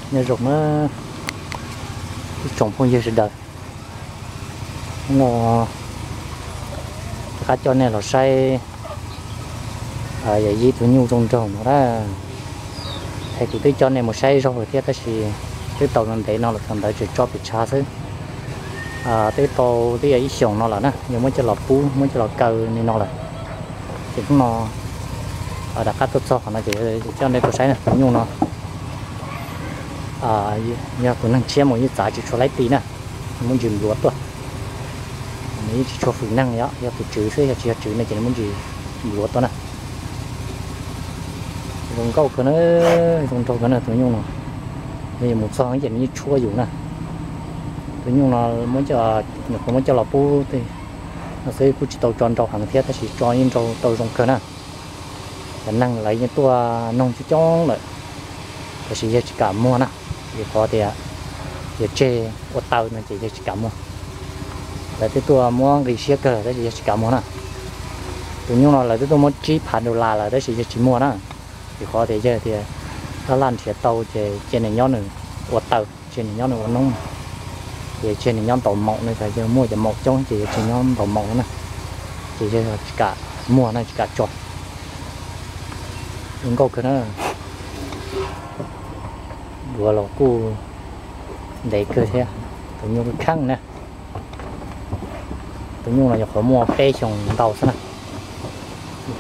Nyob zoo na ib tsoom phooj ywg sawv daws, hnub no rov qab coj nej los saib yawm yij tus nyuj zoo nraug no na. Ces kuv twb coj nej mus saib zaug lawm thiab tab sis twb tau ntev no los thaum ntawd tseem tso pes tsawg xwb. Twb tau twb yog ib xyoos no lawm na, yog muab coj los pub muab coj los kaw li no lawm. Ces hnub no rov qab tuaj txog qhov no ces coj nej tuaj saib na, tus nyuj no yog tus neeg tshiab mus yeej txav tsis tshua laib ti na, muab ntsis npluav tuaj. Nws yeej tsis tshua fwm neeg, yog tus tswv xwb, yog tsis yog tswv no ces nws muab ntsis npluav tuaj na. Zoo nkauj kawg na, zoo nraug kawg na tus nyuj no. Yog mus txog ces nws yeej tshuab yus na. Tus nyuj no muab, nyuam qhuav muab coj los pub no xwb kuj tsis tau tso nrau heev thiab tab sis tso yeej nrau tau zoo kawg na. Cov neeg lawv yeej tuaj noog coob coob lawm, tab sis yawg tsis kam muag na, vim qhov tias yawg tseg ua taw no ces yawg tsis kam muag. Lawv twb tuaj muab nqi siab kawg tab sis yawg tsis kam muag na. Tus nyuj no lawv twb tuaj muab tsib phav dollar lawm tab sis yawg tsis muag na, vim qhov tias yawg tias laj laj nrhiav tau ces cia nws nyob nws ua taw, cia nws nyob nws ua noob, ces cia nws nyob ntaus maum no, yawg muaj cov maum coob ces yawg tsis nyob ntaus maum no na, ces yawg tsis kam muag na, tsis kam tso. Zoo nkauj kawg na. Duav los kuj ntev kawg thiab, tus nyuj kheej na. Tus nyuj no nyuam qhuav muaj peb xyoos ntau xwb na,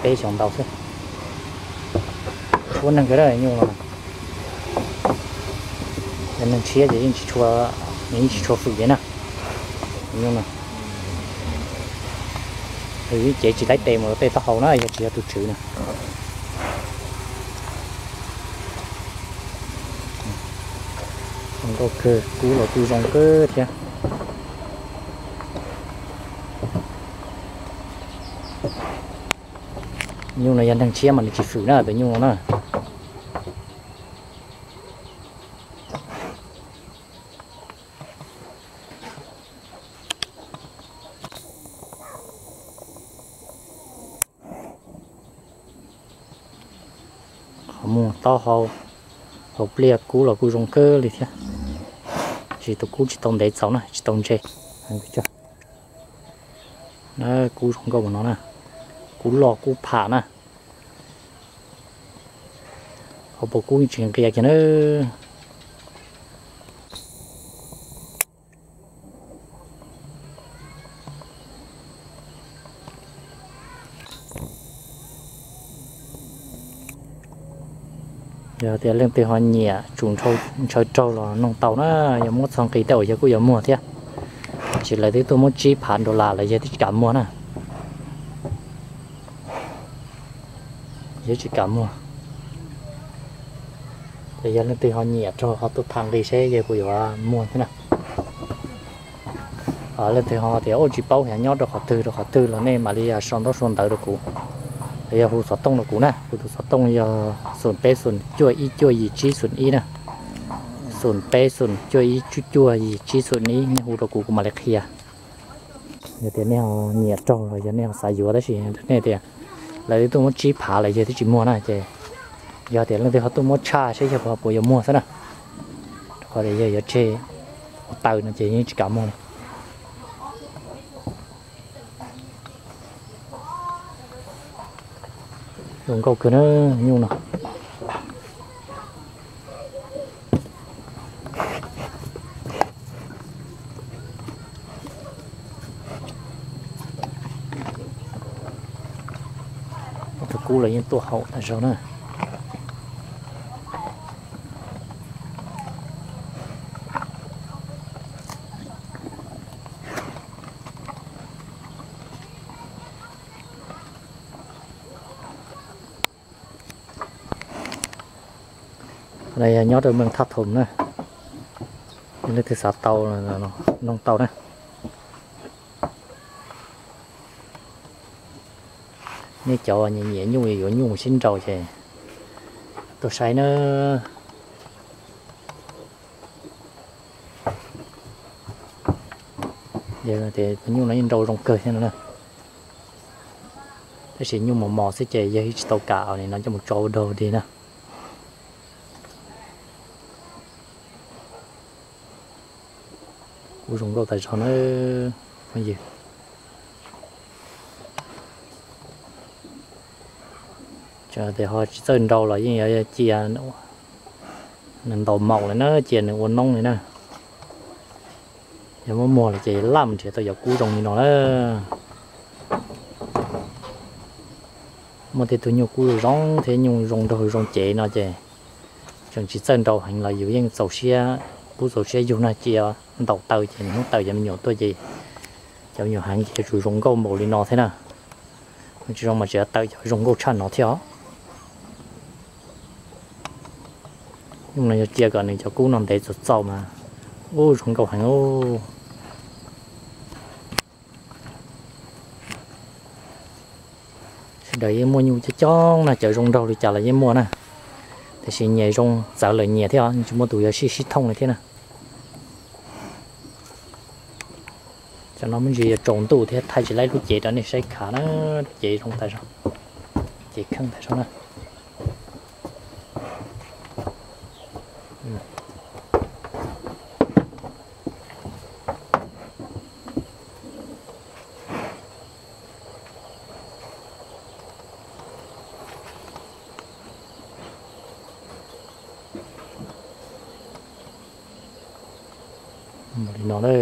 peb xyoos ntau xwb. Tshuab neeg kawg nyuj no. Yog neeg tshiab ces yeej tsis tshua, nws yeej tsis tshua fwm li na. Nyuj no, nws cev tsis laib tes mus rau tej taub hau na, yog tsis yog tus tswv na. Zoo nkauj kawg, kub los kuj zoo kawg thiab. Nyuj no yog neeg tshiab mas nws tsis fwm na tus nyuj no na. Qhov muag taub hau, hauv pliaj kub los kuj zoo kawg li thiab. Tab sis tus kub tsis tau ntev txaus na, tsis tau ntse. Kub zoo nkauj no na, kub loj kub pham na. Hauv paus kub tsis nqia kiag na. Yog tias leej twg ho nyiam tsum ntshaw raug los noog tau na, yog muab txog nqi tej uas yawg kuj yuav muag thiab. Tab sis lawv twb tuaj muab tsib phav dollar lawm yawg twb tsis kam muag na. Yawg tsis kam muag. Ces yog leej twg ho nyiam raug ho tuaj tham nqi seb yawg puas yuav muag thiab na. Leej twg ho tias ua tsis paub xyov nyob rau qhov twg rau qhov twg los nej mam li sau ntaub sau ntawv rau kuv, los yog hu xov tooj rau kuv na, kuv tus xov tooj yog xoom peb xoom cuaj ib cuaj yim tsib xoom ib na, xoom peb xoom cuaj ib cuaj yim tsib xoom ib, nej hu rau kuv kuv mam li qhia. Yog tias nej ho nyiam raug los yog nej ho xav yuav tab sis nej tias lawv twb tuaj muab tsib phav lawm yawg twb tsis muag na ces yog tias leej twg ho tuaj muab tshaj seb yawg puas yuav muag xwb na. Rau qhov tias yawg yuav tseg ua taw no ces yeej tsis kam muag li. Zoo nkauj kawg na nyuj no. Tus kub los yeej tuaj haum tas zog na. Qhov no yog nyob rau Meej Thaj Thoom na. Leej twg xav tau, noog tau na. Nej cov nyiam nyiam nyuj yuav nyuj mus sib nraus ces tuaj saib na. Tus nyuj no yeej nrau zoo kawg thiab no na. Tab sis nyuj mos mos xwb ces yawg tsis tau kam no coj mus tso ua dog dig na. Kub zoo nkauj tas zog na phooj ywg. Tseem tias ho tsis txawj nrau los yeej yuav cia nws ntaus maum li na, cia nws ua noob li na. Yog muab muag lawm ces laj mus nrhiav tau cov kub zoo li no na. Muaj tej tug nyuj kub zoo thiab nyuj zoo nraug zoo cev no ces tseem tsis txawj nrau heev los yus yeej txaus siab, kub txaus siab yug na, cia ntaus taw ces nws hnub taw cov me nyuam tuaj ces cov me nyuam heev ces yuav tsum zoo nkauj npaum li no thiab na. Tsis zoo mas tseem yuav taw cov zoo nkauj tshaj no thiab os. Nyuj no yog cia kom nws cov kub no ntev txaus txaus mas, ub, zoo nkauj heev. Sawv daws yeej muaj nyuj coob coob na, cov zoo nraug li cas los yeej muaj na, tiam sis nyias zoo txawv lawm nyias thiab os, tsis muaj tus yuav sib sib thooj li thiab na. Cov no me ntsis yuav tsaus ntuj thiab, thaij tsis laib lub cev rau nej saib khav na. Cev zoo tas zog, cev kheej tas zog na. Npaum li no na.